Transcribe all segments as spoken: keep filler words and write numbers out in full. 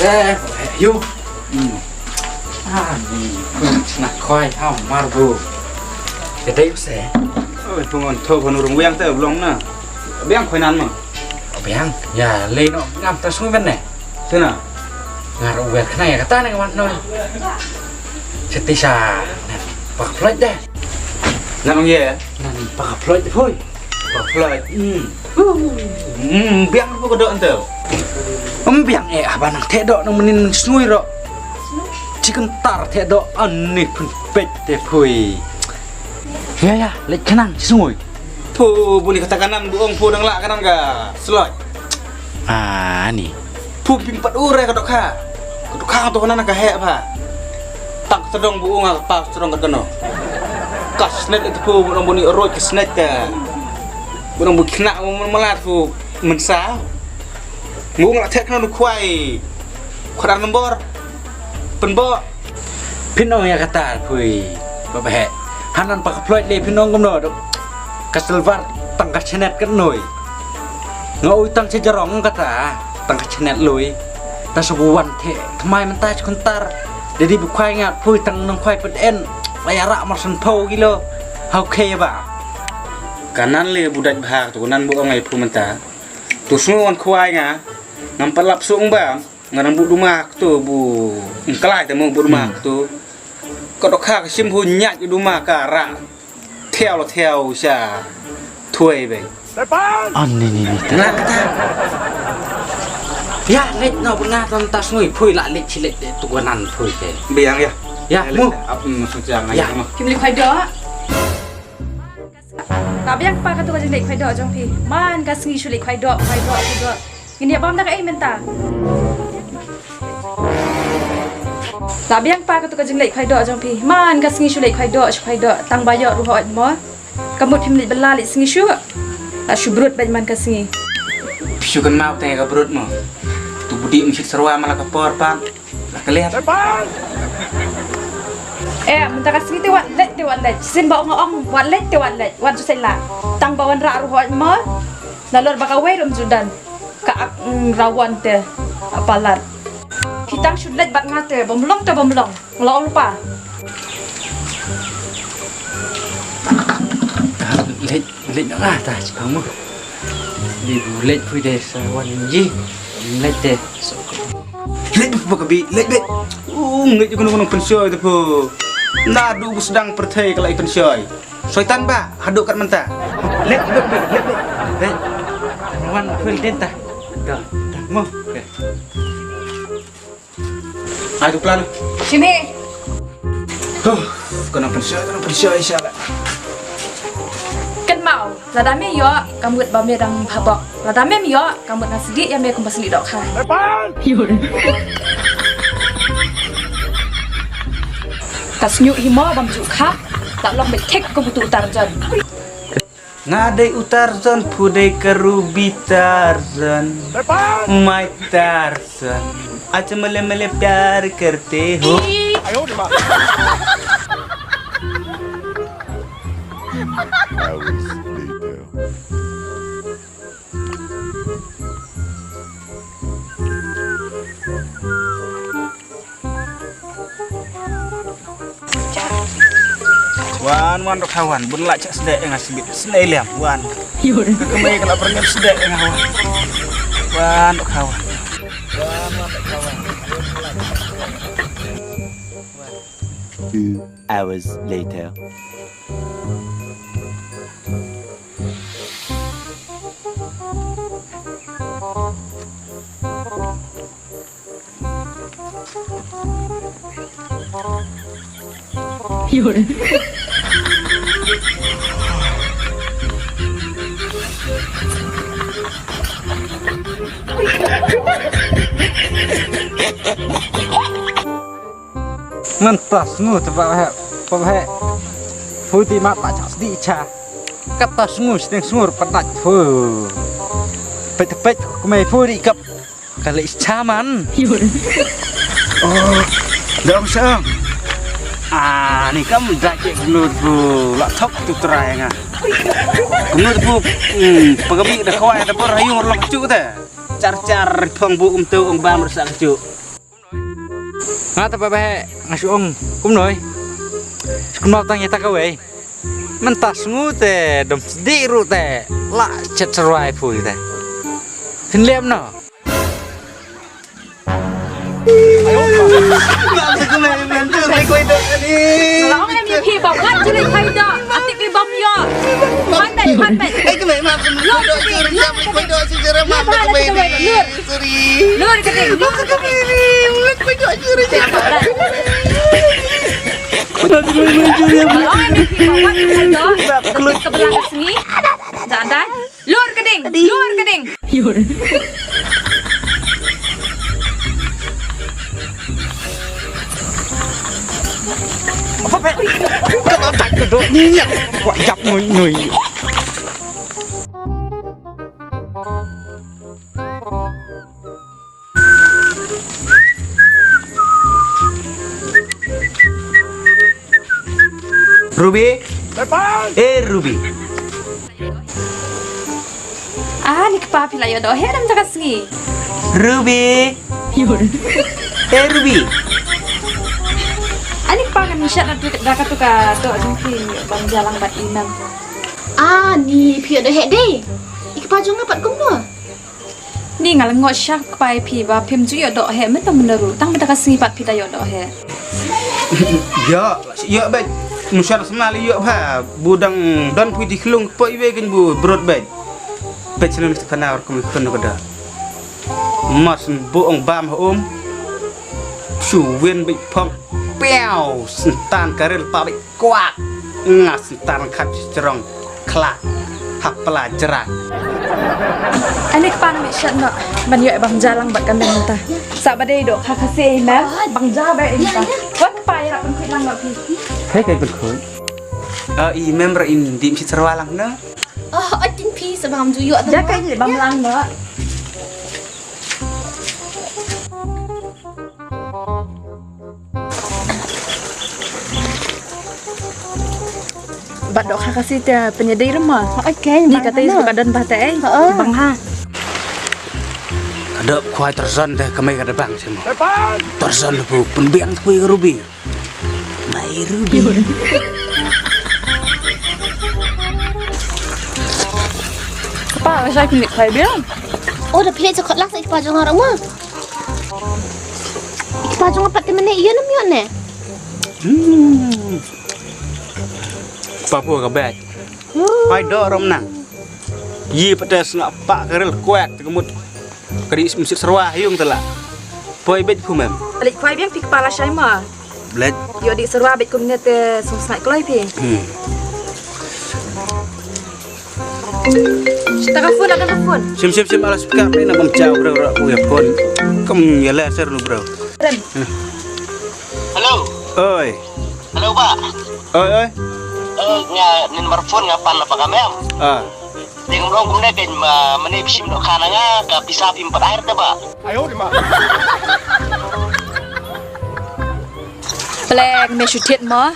Eh, yu. Hmm. Ah, ni. Na khoi ha marbu. Kedai use. Oi, pungon tho panu rung wiang te blong na. Biang khoi nan ma. Biang. Ya, le no ngam ta sung ben ne. Sina. Ngar wer khna ya kata ne wan no. Cheti sa. Pak floyd de. Nan ong ye. Nan pak floyd phui. Pak floyd. Hmm. Hmm, biang ko do ante. Em biang eh aba nang te do nang menin snui ro. Chicken tar te do ani pun pet te phui. Ya ya, lek kenang snui. Pu buni kata kanan bu ong pu dang la kanan ka slot. Ah, ni. Pu pim pat ure ka dokha. Ka dokha to kanan ka he pha. Tak tedong bu ong ka pa tedong ka kano. Ka snet itu pu bu ong buni roi ka snet ka. Bu ong bu kena mu malat pu mensa. Mu ngla tek na khwai. Khwai nombor. Penbo. Phin ong ïa kata phui. Ba ba he. Hanan pa ka ploit le phin ong kumno dok. Ka silver tang ka chenet ka noi. Nga ui tang che jarong kata tang ka chenet lui. Ta sa bu wan the tmai mynta chi kuntar. Dedi bu khwai ngat phui tang nang khwai pet en. La ïa ra mar san pho kilo. Hau khe ba. Kanan le bu dait bha tu nan bu ong ai phu mynta. Tu sngew wan khwai nga. Ngam pat lap sung ba. Nga dang bu duma ktu bu ngklai te mo bu duma ktu. Ka dokha ka sim hu nyat duma ka ra. Thiaw la thiaw sha. Thuai be. An ni ni ni. Nga kata. Ya lek no bu na ton tas ngui phui la lek chi lek de tu gwanan phui te. Biang ya. Ya mu. Ap mu sung siang ya. Kim li khoi do. La biang pa katu ka jingleh khoi doh jong phi. Man ka sngi shu leh khoi doh, khoi doh, khoi doh. Ngin ïa bam da kaei mynta. La biang pa katu ka jingleh khoi doh jong phi. Man ka sngi shu leh khoi doh, shu khoi doh. Tang ba ïoh ruh hoi mo. Ka mut phim leh bela leh sngi shu. La shu brut bad man ka sngi. Phi shu kan mau tang ka brut mo. Tu budi mshit serwa mala ka por pa. La ka liat. Eh, mynta ka sngi te wat leit te wat leit. Shisien ba ong ong wat leit te wat leit. Wat ju sela. Tang ba wan rah ruh hoi mo. Nalor ba ka wei rum judan. Ka ak mm, rawan te. Apalat. Kitang shu leit bat nga te bom long te bom long. Ngla ol pa. Leit. Leit noh ah ta chipang mo. Di bu leit phui de sa wan ji. Leit de. Leit bu ka bi leit bet. U ngeit ku nong nong pensio de pu. Na du bu sedang perthei kalai pensio. Soitan ba hadu kat menta. Leit leit leit leit. Leit. Wan phui den ta. Dah. Dah mo. Ai tu plan. Sini. Huh, kena pensiun, kena pensiun insya Allah. Kan mau, lada me yo, kamu ba me dang habok. Lada me yo, kamu na sedi ya me kumba seli dok ha. Ka snyuk himo bam ju khap, tak long be thik ko butu utar jan. Nga dei u Tarzan, phu dei ka Ruby Tarzan. My Tarzan. Acha male male pyar karte ho. Hours later. Wan, wan, dok kawan, bun la chak sedek nga sibit. Sedek liam, wan. Ka kemai ka la perngem sedek nga wan. Wan, dok kawan. Wan, wan, dok kawan. Two hours later. Ngan ta sngur te ba he, ba he. Hu ti mat ba chak sdi cha. Kat ta sngur sdeng sngur pa dach hu. Pet pet kmai hu ri kap. Ka leh cha man. Oh, dong sang. Ah, ni kam dach ke kumno bu la thok tu trai nga. Kumno bu, hmm, pagabi da khawai da por hayung long chu te. Char char phong bu um tu ong bam rasa chu. Nga ta ba ba nga shu ong kumno. Shu kumno tang ïa ta kawei. Mynta sngew te dom sdi ruh te la chet serwai phu te. Phin lem no. Nga ong ïa phi ba wat ju leit khwai doh. Atik phi bam ïoh. Phan beit, phan beit. Lur ka ding, lur ka ding. Lur ka ding, lur ka ding. Nga ong ïa phi ba wat ju leit khwai doh. Ka blang ka sngi. Jan dai. Lur ka ding, lur ka ding. Ka dang tak ka dok ni nya. Wah, jap nui nui. Ruby? Eh, Ruby. Ah, ni kpa phi la ïoh doh he, dang jaka sngi. Ruby. Eh, Ruby. Ah, ni kpa kan shat na tu, da ka tu ka doh jong phi, bam jalang bad i mem. Ah, ni phi ïoh doh he dei. I kpa jong nga pat kumno? Ni nga la ngok sha kpa ïa phi ba phim ju ïoh doh he mynta mynta ruh, tang mynta ka sngi pat phi da ïoh doh he. Ïoh, ïoh bad. Mushar sma li ïoh ba bu dang don phi di khlung poi wei kan bu brot bad. Bad shalun skhana or kum khun ka da. Mas bu ong bam ha um. Shu win bad phong. Piao, sentan karil pa bad. Kwak. Nga sentar khat jrong khlak ha pla jra. Ani kpa nga shat noh ban ïoh bam jalang bad ka mem ta. Sa ba dei doh kha Khasi mem bang ja ba in ta. Wat pa ïa pynkhih lang noh phi. Hei kai pynkhih. Eh, i mem ra in dim shi serwa lang na. Oh, atin phi sa bam ju ïoh ta. Ja kai bam lang noh. Bad doh kha Khasi te pynïadei rama. Okay, ni bang kata ha, is na. Ka don ba te ei. Ha. Bang ha. Ka doh khwai Tarzan te kamai ka da bang simo. Tarzan bu pynbiang tpui ka Ruby. Mai Ruby. Pa, shai pynlip khwai biang. Oh, da phi leh chakot lak sa i kpa jong nga rama. I kpa jong nga pat te mane ïa nam ïa ne. Hmm. Pa pu ka bet. Pai do rom nang. Yi pat te sngap pa ka rel kwek te kemut. Ka dei mynsiem serwa ha ïung te la. Poi beit phu mem. Leit khwai biang phi kpa lashai ma. Leit. Ïoh dei serwa beit kumne te sngewsynei kloi phi. Hmm. Shita ka phone, ada ka phone. Shim, shim, shim, ala speaker, na bam chau bro, bro, ku ïa phone. Kum ïa la ser nu bro. Hello. Oi. Hello ba. Oi, oi. Eh, nga number phone nga pan la pa ka mem. Ah. Ding long kumne kein ma mane phi shim doh kha na nga ka pisa phim pat ai te ba. Pleng me shu thied mo.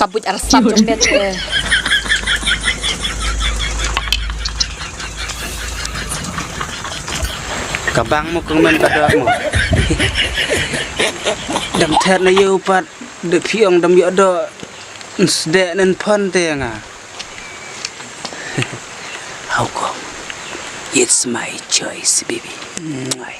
Ka buit arsap jong me te. Ka bang mo kong men ka doh mo. Dam ther na ïew pat de phi ong dam ïoh doh. Nsdeh nen phon te nga. How come? It's my choice, baby. Mwah.